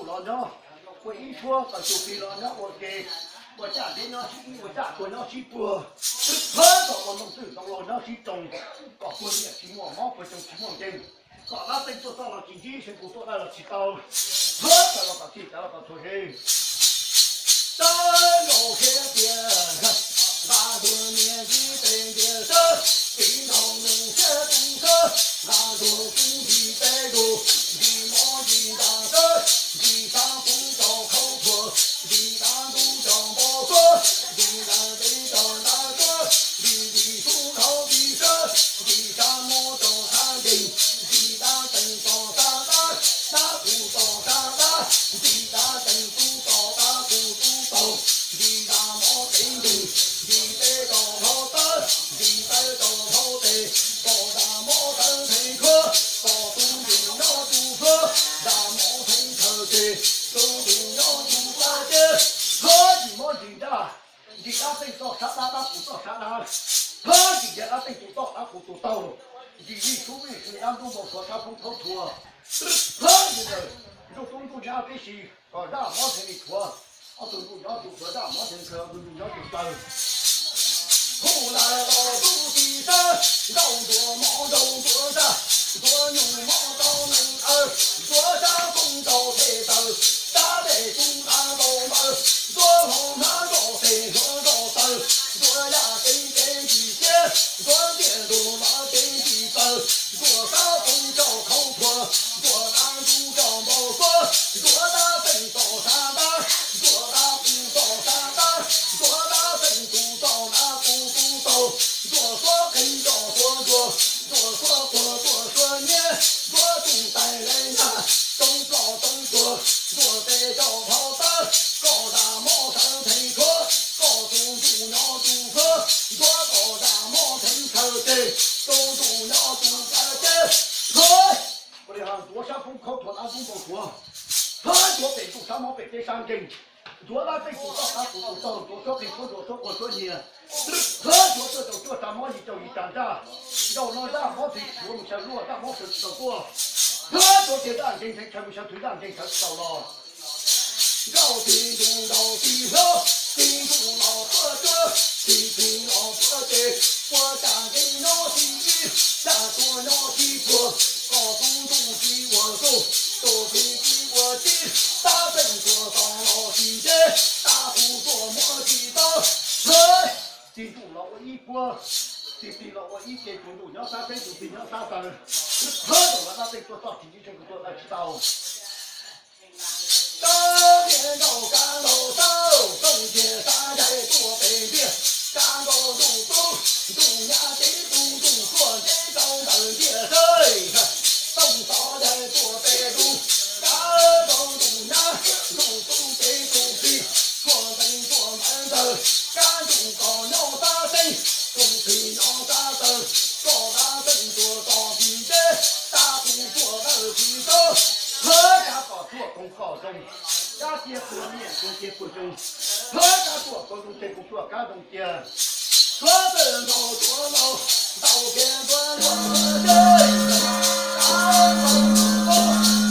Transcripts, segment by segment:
los nyob ua ib suab, kom tus plig los nyob ua ke, ua caj deb nyob sib ib, ua caj tuag nyob sib puag, thawb kom ua ntoo twj ntoo laus nyob sib tsoo, kom puag niam tsis muaj mob, puag tsoo tsis muaj nkeeg, kom dab txeej tuaj txog los tsis ntsib, seev kuv tuaj dab los tsis tau, thawb kom los kom txhij, txav los kom txhua ze. Tawb nkaus thiab tias, nqa tus niam ntxim tes ntias sawb, tiv ntaus nus thiab tu sawb, nqa tus kuv ntxim peb tus, ntxim mob ntxim ntas sawb, ntxim sab kub rau khaub thuas, ntxim dab ntub rau npau suab, ntxim dab teb rau ntab suab, ntxim ntxim sub dhau ntxim sawb, ntxim sab mob rau sab nkeeg, ntxim dab txeej rau sab dab, dab qus rau sab dab, ntxim dab txeej tub rau dab qus tub taug, ntxim dab mob tev nkeeg, ntxim teb rau dhau tawb, ntxim tawb rau dhau tes, kom dab mob sawv theej khuab, kom tus ntsuj nyob tus hluas, dab mob theej chaw ces, tus ntsuj nyob tus hluas ces, thawb ntxim mob ntxim ntaj, ntxim dab txeej txoj sab dab, dab qus txoj sab dab, thawb ntxim dab txeej tus toj dab qus tus taug, ntxim vij sub vij sw dab ntub npau suav sab poob khaub thuas, thawb ntxim ntawm ntsuj tub ntsuj nyab tib si, kom zaj mob theej li thuav, ob tug ntsuj nyob tus thuav zaj mob theej khaws, ob tug ntsuj nyob tus taw. Hu lawm los tub txi sab, nrauj ntuas mov nrauj ntuas zaj, ntuas nyuj mov rau neeg aw, ntuas sab poob rau phem taw, sab phem tub dab ntaus npaws, ntuas hlo hmab nroj phem hluav nroj taw, ntuas yaj ceev ceev ntsis siab, ntuas ntiaj ntug los ceev ntsis taw, ntuas sab poob rau khaub thuas, ntuas dab ntub rau npau suab, ntuas dab txeej txoj sab dab, ntuas dab qus txoj sab dab, ntuas dab txeej tus txoj dab qus tus taug, ntuas suab qeej rau suab ntsuag, ntuas suab quag rau suab nyiab, ntuas tus tais lawv nyab, tsoo ploj tsoo tuag, ntuas tes rau dhau tawb, kom zaj mob sawv theej khuab, kom tus ntsuj nyob tus hluas, ntuas kom zaj mob theej chaw ces, tus ntsuj nyob tus taw ces, thawb. Ua li hais ntuav sab poob khaub thuas dab ntub npau suav, thawb ntuav pem ntsuj sab mob pem teb sab nkeeg, ntuav dab txeej tus toj dab qus tus taug, ntuav suab qeej suab ntsuag suab quag suab nyiag, thawb ntuav tuaj rau cuaj tsa mob yim rau yim tsa nraj, nrau no zaj mob theej thuav mus xyaw luaj, zaj mob sawv tsis tau tuaj, thawb ntuav kiag zaj nkeeg theej chaw mus xyaw thwv, zaj nkeeg sawv tsis tau los. Nrauj txiv ntsuj nrauj txiv hlob, txiv ntsuj los tuaj cuab, txiv txiv los tuaj ces, ua cas nkees nyob txiv ib, cas tuaj nyob txiv puag, kom tus ntsuj txiv ua tsuj, tus txiv txiv ua txiv, tab peej tuaj tau los txiv ntseb, tab tus tuaj muab txiv tau, hawb, txiv ntsuj los ua ib puab, txiv txiv los ua ib ce, tus ntsuj nyob sab teb, tus txiv nyob sab taw, hawb, tus los dab txeej tuaj txog tsis ntsib, tseeb kuv tuaj dab tsis tau. Kab niag nrauj kab ntaus tawb, tooj tiag xav yaig tuaj pem ntiag, kab ntaus ntuj tub, ntuj nyab teb tub, ntuj tuaj ntseb rau ntawm ntiag sab, tooj xav yaig tuaj pem tub, kab ntaus ntuj nyab, ntuj tub teb tub txi, tuaj ntees tuaj ntees ntawd, kab ntuj kom nyob sab teb, tub txi nyob sab taw, kom dab txeej tuaj txog txiv ntseb, tab tus tuaj dawb txiv tsaub, hawb, kab kom tuaj koom kom zoo, kab cia puag niam koom cia puag zoo, hawb, kab tuaj koom zoo ces kuv tuaj kab zoo cia, hawb, tawm ntaus tuav ntaus, ntaus kiag ntuav ntuav ntuav seb, kab ntaus ntuav ntuav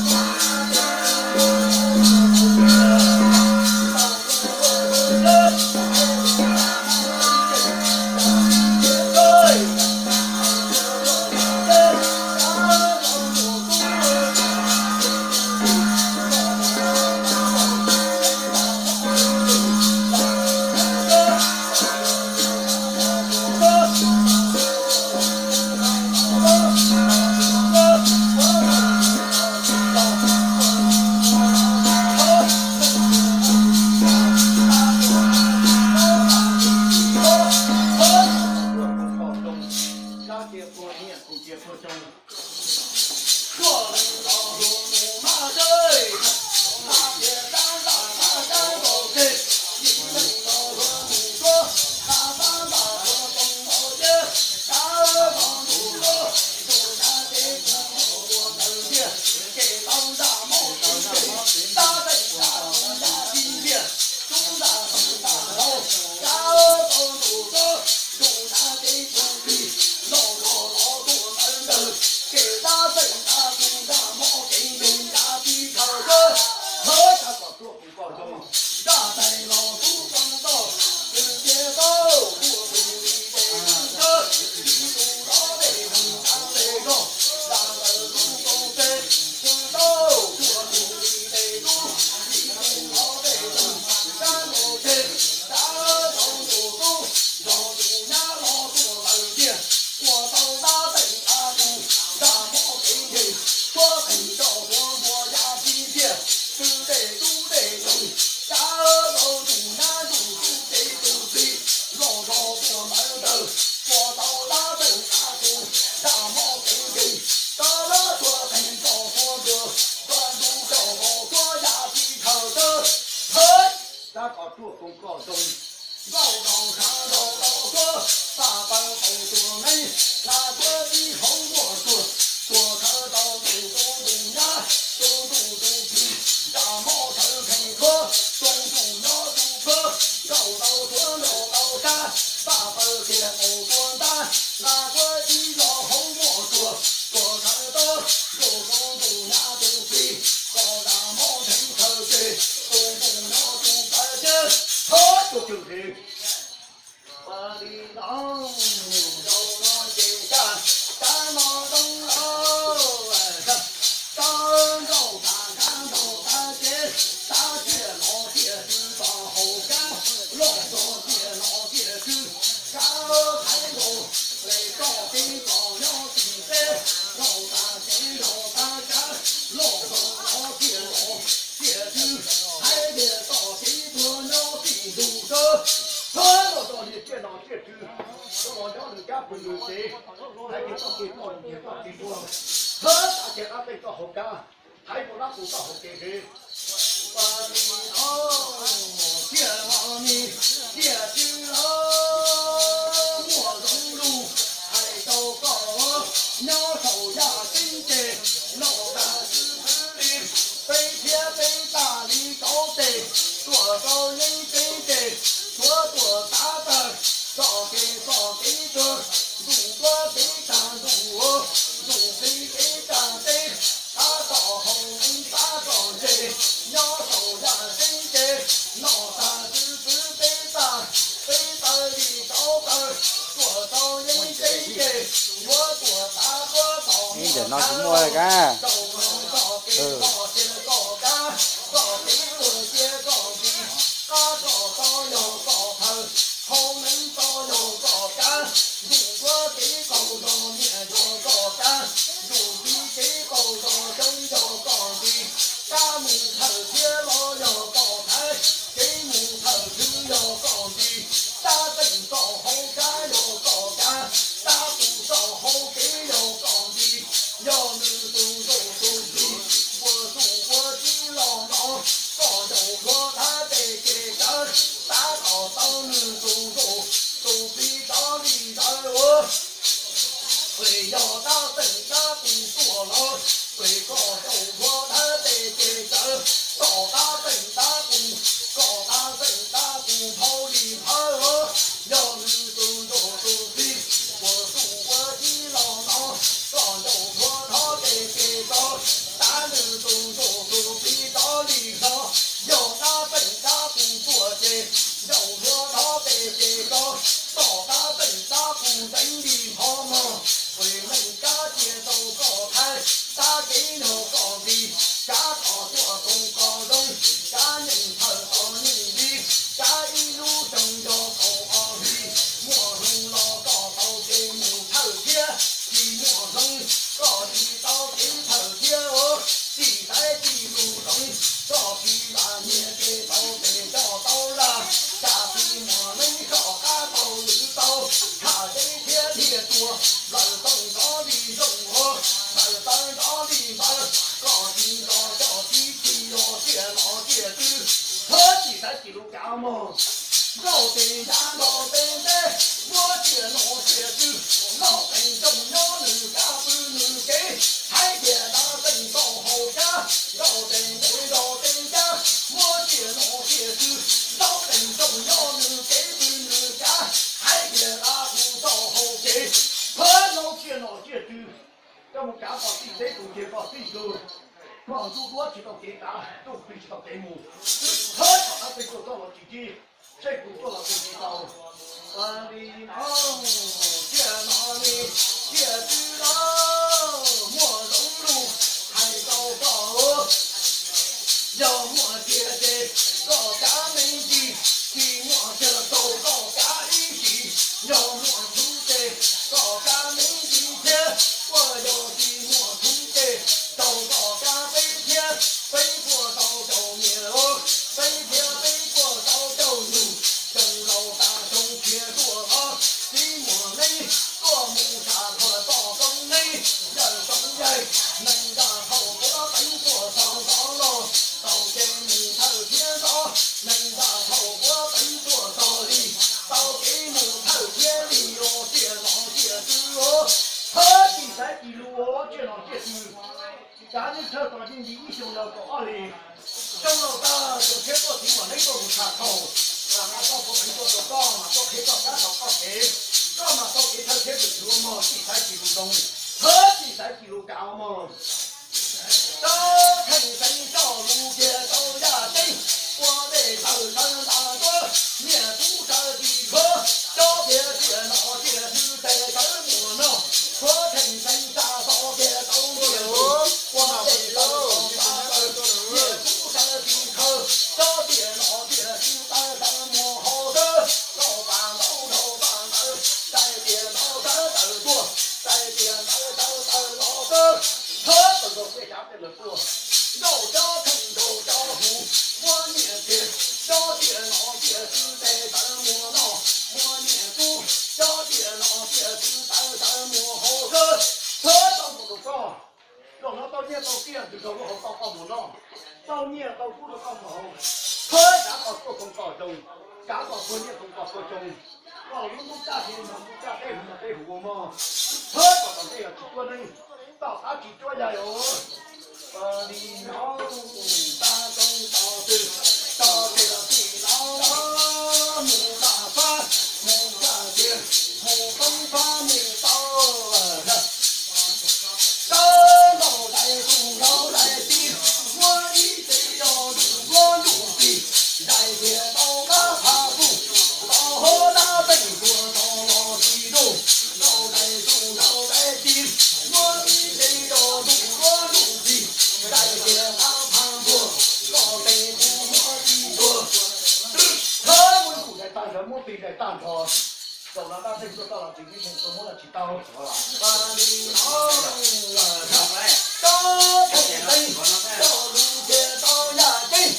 Tuaj koom koj zoo, nkauj nraug sab nraug tau tuaj, paj paws qaum tuag neeb, hla kuab ib hauv muaj tuag, tuag khawv tau tus koob tus nyab, tus ntuj tus plig, nra mob sawv kheej khuab, tus ntuj nyob tus khuab, nkauj tau tuag nraug tau sab, paj paws qhia qaum tuag ntab, hla kuab ib los hauv muaj tuag, tuag khawv tau, tus koob tus nyab tus plig, koj nra mob nrheev khaws tseg, tus ntuj nyob tus pawg thiab, thov tus twg heev. Ua li no, zaum no ces xya, xya no zoo lauj, xya nkauj xya nkauj xya cev, xya tiaj no tiaj tswv txoj hauv kab, loj txog tiaj no tiaj tswv, xya thaiv nkaus, lem txoj kev txom nyob tim teb, laug tas kev laug tas kav, loj txog no tiaj no tiaj tswv, thaiv tiaj txoj kev tuag nyob tim ntug kawg, thawb los txog niag tiaj no tiaj tswv, tuaj los nyob nws kab pw nws tsev, thaiv tiaj txoj kev txoj nyiag txoj kev tuag, thawb tas tiaj dab teej txoj hauv kab, thaiv nkaus dab qus txoj hauv kev heev. Ua li no, tiaj no ne, tiaj tswv lauj, muaj zoo lug hais rau koj, nyob saum yaj ceeb ces, noj tas xwb xwb li, peb thiab peb tag li kauv tes, tuaj rau yeeb ceeb ces, tshuav tuaj tav tawg, txoj kev txoj kev tuag, ntuj tuab kev tag ntuj, ntuj plig kev tag teb, tav txoj hau leej tav txoj ntse, nyob saum yaj ceeb ces, noj tas xwb xwb peb tag, peb tawg li kauv tawg, tuaj rau yeeb ceeb ces, tshuav tuaj tav tuab txoj, ib ntawm no tsis muaj kab, txoj kev txoj cia txoj kab, txoj kev tuag cia txoj ntsis, qab txoj tau yog txoj thawj, hau leej tau yog txoj kab, ntuj tuab kev qaug zog niaj yog txoj kab, ntuj plig kev qaug zog xyoob yog txoj ntsis, kab mus thawj thiab los yog txoj thaiv, kev mus thawj twg yog txoj ntsis, kab teej txoj hauv kab yog txoj kab, kab tus txoj hauv kev yog txoj ntsis, yog nws tus ntuj tus plig, ua tus ua tib los no, koj ncaum hlua thab tes ces kawg, tab tom tau nws tus ntuj tus plig rov li ntawd ua. Pes yog dab teej dab qus tuaj los, pes koj ncaum hlua thab tes ces kawg, koj dab teej dab qus, koj dab teej dab qus nphau li nphawv os. Yog nws tus ntuj tus plig, ua tus ua tib los no, koj ncaum hlua thab tes ces kawg, tab nws tus ntuj tus plig rov li hlo. Yog dab teej dab qus tuaj ces, ncaum hlua thab tes ces kawg, koj dab teej dab qus ntxeev li hov mog. Pes neej kab cia rau koj thaiv, tab kev yog koj ntxis, kav kom tuaj koom koj zoo, kav nyeem thawj tau nyeem li, kav ib lub xyoo yog kaum ob hlis, muaj hmoo los koj tau kev mus thawj thiab, tsis muaj hmoo, koj tsis tau kev thawj thiab os. Txij saib txij lus zoov, koj tsis lam nyiag kev tau tes coj tau laj, tsam tsis muaj neeb koj qab tau lwm tau, khaj zeb thiab dhia tuag, nplawm tooj nrov li nrooj ua, nplawm tawv nrov li npawv, koj tsis nrog coj tib txhij yog tiaj no tiaj twg, thawb txij saib txij lus kav mog. Nkauj tes ncav nrog tes nteb, muab tiaj no tiaj twg, laub tees toom nyob nws kab pw nws kev, thaiv tiaj dab teej txoj hauv kab, nkauj tes ntev nrog tes ncab, muab tiaj no tiaj twg, laub tees toom nyob nws kev pw nws kab, thaiv tiaj dab qus txoj hauv kev, thawb laub tiaj no tiaj twg, coj mus kav koj txij teb tus ntiag koj txij tug, koj ntxub duab tsis tau kev tav, ntuj plig tsis tau kev mus, twb thawb kom dab teej tuaj txob los tsis ntsib, tsheej kuv tuaj los kuv tsis tau. Ua li no, tiaj no ne, tiaj twg los muaj zoo lus hais rau koj, yog muaj tiag ces koj kav me ntsis, tsis muaj tiag rau koj kav ib ntsis, yog muaj txhuv ces koj kav me ntsis thiab, uas yog tsis muaj txhuv ces rau koj kav peb thiab, peb puas tau caum niam los, peb thiab peb puas tau caum nus, xyoo laus tas xyoo khiav tuaj los, tsis muaj neeb tuaj mus sam thuam toj roob neeb, yawm roob yaig, neeg nram thaum puav teev tuaj txog ntxov los, tau kev mus thawj thiab zov, neeg nram thaum puav Tav neej tsawg tos yeej yim ib xyoos los kaum ob hlis. Xyoo laus tag, txoov tsheb tuaj txiv muam neeb tuaj mus tsham thaum, mas koj puav leej tuaj rau koj mas tuaj qhib koj kab tau koj kev, koj mas tau kev thawj tsheb tus tswv ua mog, txij xaiv tsis lus zoo, thawj txij xaiv tsis lus kam ua mog. Tau kheej xeev tau lus kiag tau yaj ceeb, ua dej tawg sawv ntas tuaj, niaj kub sawv tsis khuav, cov tias tiam no tiam twg tes sawv muag no, khuav kheej xeev tsa xo kiag tau ntiag tug, ua dej tawg sawv ntas tawg, niaj kub sawv tsis khaws, cov tiam no tiam twg tes sawv muag hauv sawv, lauj pas ntau dhau pas ntawd, dai tiam ntawd sawv tawm tuaj, dai tiam ntawd sawv tawm los sawv, thawb tawm nkaus tej tsav tej lawv tuaj. Nrauj cov kheej nrauj cov huv, muab nyiaj tiag, cov tiam no tiam twg tes sawv muag no, muab nyiaj kub, cov tiam no tiam twg tes sawv muag hauv sawv, thawb tau mus rau koj. Zaum no tau nyiaj tau txiaj ntws rau lub hauv tau koj mus noj, tau nyiaj tau kub rau koj mus haus, thawb kav kom tuaj koom kom zoo, kav kom puag nyiaj koom kom puag xyoo, kom lub ntuj tshaj hli mas ntuj tshaj teb hli mas teb hli ua mog, thawb kom tom ntej yog tsis cuab neeb, tom qab tsis cuab yaig os. Li no, tag too tos twg, tos twg los txij no, mus laj fab, mus laj tiag, mus poob fab mus tau. Sawv nkaus dai tus laus dai txiv, muab ib txhij rau tus muab ntuj txig, dai tiag tau kab pha kuj, tau hauv dab teej tuag tau los tsis ntuj, nkaus dai tus laus dai txiv, muab ib txhij rau tus muab ntuj txig, dai tiag kab pha kuj, koj teej kuj muab tsis tuag. Thawb muab ntuj dai tag nrho, muab plig dai tag nrho. Zaum no dab teej tuaj toj los tsis vij mus tua muab los tsis tau. Tau kheej teev, tau lus kiag tau yaj ceeb,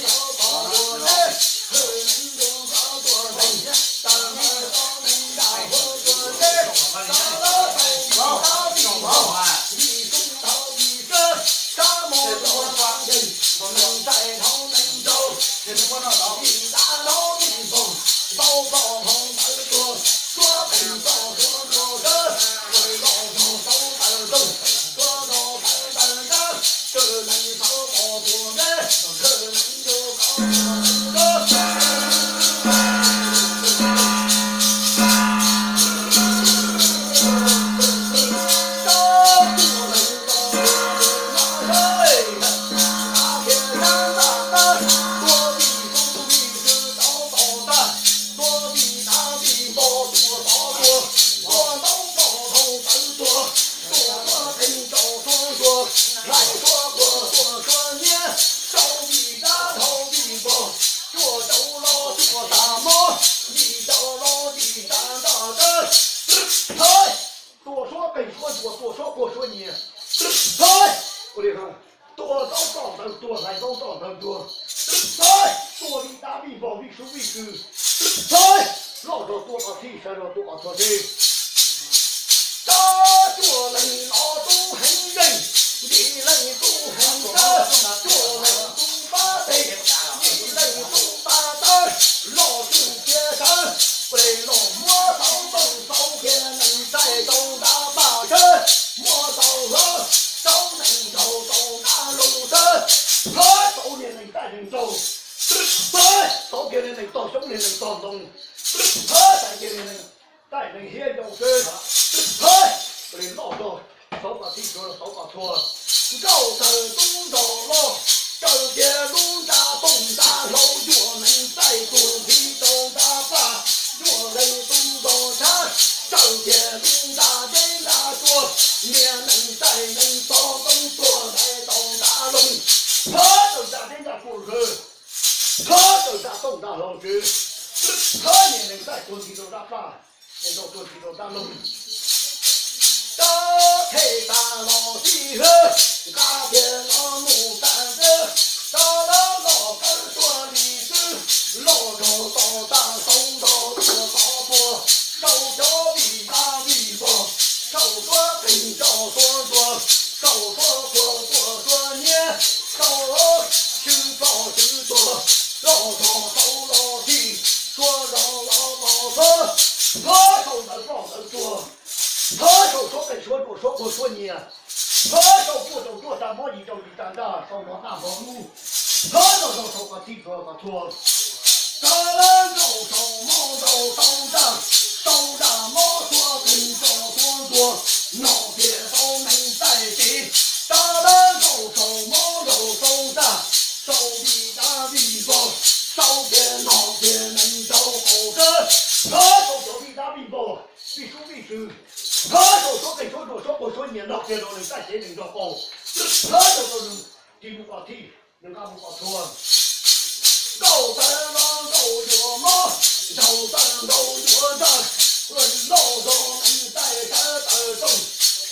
tau pom tus teb, hwj neev ntuj tau tuaj nteeg, tau neev tau neev ntaj huv tuaj teb, tau lawv tau mus tau vij vog, vij sub tau vij sab, sab mus rau sab nceeg, neeg txaij dhau neeg nraug, vij ntaj dhau vij npog, tau ploj hau ntawd tuag, suab qeeg txoj suab nruas sab, los zog tau tawm toog, suab zog tawm ntawm nrab, kawg neeg tau pom tuaj ntev, kawg neeg ntuj tau tuaj nteeg. Tua suab qeeg suab nruas, tua suab quag suab nyias. Tua zaub toj ntawd tuag, hlais zaub toj ntawd nruag. Tua vij dab vij npog vij sub vij kws. Loj zog tua qhov txhij, sawv zog tua qhov txhua teg. Cov cuaj leeg no tub heev zeej, yim leej tub heev tawv, cuaj leej tub pab teg, yim leej tub pab tawv, loj tug tiav sawv, pem los muab tau tooj tau kiag nees txaij tau nta paj sawv, muab tau hlob, tau nees nraug tau nta loog sawv, hlob tau niag nees txaij nees nraug, tau kiag niag nees tog xyoob niag nees tog ntoo, tau kiag niag nees txaij nees hiab yau sawv, loj zog, tau kom txhij tsuav los tau kom txhua. Nkauj tawg tub nrog loj, kaw kiag lub nta tooj nta hlau, cuaj leeg txaij tuag ntxhi rau nta paj, cuaj leeg tub nrog tshab, kaw kiag lub nta deb nta tsua, niag nees txaij nees tog ntoo tuag ntxhi rau nta loog. Thawb tawg nta deb nta tsua sawv, thawb tawg nta tooj nta hlau sawv, thawb niag nees txaij tuag ntxhi rau nta paj, nees nraug tuag ntxhi rau nta loog. Rov qhia tas los txij hwb, nqa kiag los mus tas ntxwb, rov lawv los kawg tuaj li xwb, loj zog tos tas xoo zog tuaj tov tuag, rau cov vij dab vij npog, rau suab qeeg rau suab nruas, rau suab quag tuaj suab nyiab, rau swb ploj swb tuag, loj zog tau los txhij, suab zog los tos xwb, thawb sau ntawv ploj ntawv tuag, thawb sau suab qeeg suab nruas suab quag suab nyias, Hab rau puaj rau tsuaj tsa mob yim rau yim tsa ntaj, sau nrov ntaj nrov lub. Hab rau rau sau koj txhij txhua koj txhua. Tsa lab nkaus sau mob nkaus tau ntaj, sau ntaj mob txhua teeg tso txhua ntua, nom thiaj tau neeg txaij cev. Tsa lab nkaus sau mob nkaus tau ntaj, sau vij dab vij npog, sau thiaj nom thiaj neeg rau qaum kab. Hab rau cov vij dab vij npog, vij sub vij tw. Hab rau suab qeej suab nruas suab quas suab nyias, nom thiaj rau neeg txaij cev neeg rau qaum. Hab rau rau nws ris mus koj txhij, nws nqa mus koj txhua. Nkaus taw los nkaus yuav mob, nkaus taw nkaus yuav ntaj, loj zog neeg txaij sawv taw rooj,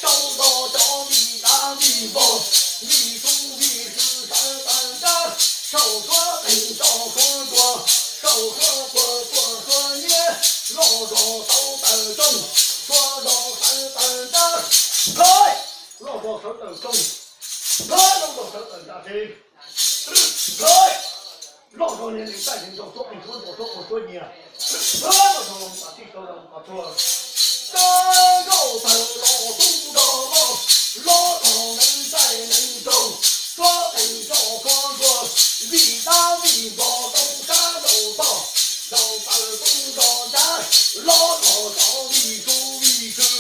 sau zog cov vij dab vij npog, vij sub vij tw sawv taw ntab, sau suab qeej tso suab nruas, sau suab quas quas suab nyiab, loj zog sawv taw rooj, suab zog sawv taw ntab. Hab, loj zog sawv taw rooj, hab, loj zog sawv taw ntaj tsev, hab, loj zog niag neeg txaij neeg rau suab qeej suab nruas suab quas suab nyias, hab, loj zog los mus koj txhij tau los mus koj txhua. Kab nkaus taw los tub nrog loj, loj zog neeg txaij neeg rau, suab qeej tso suab nruas, vij dab vij npog tau sab nraud tog, nraud taw tub nrog ntab, loj zog cov vij sub vij tw,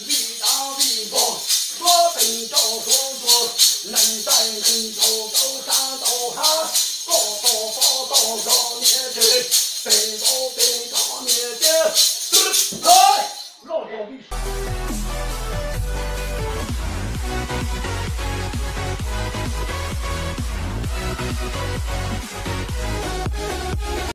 vij dab vij npog, suab qeej tso suab nruas, neeg txaij neeg rau tau sab nraud hab, koj tog pob tog nrog niag tsev, pem nraud pem nrog niag tiab, hab, loj zog vij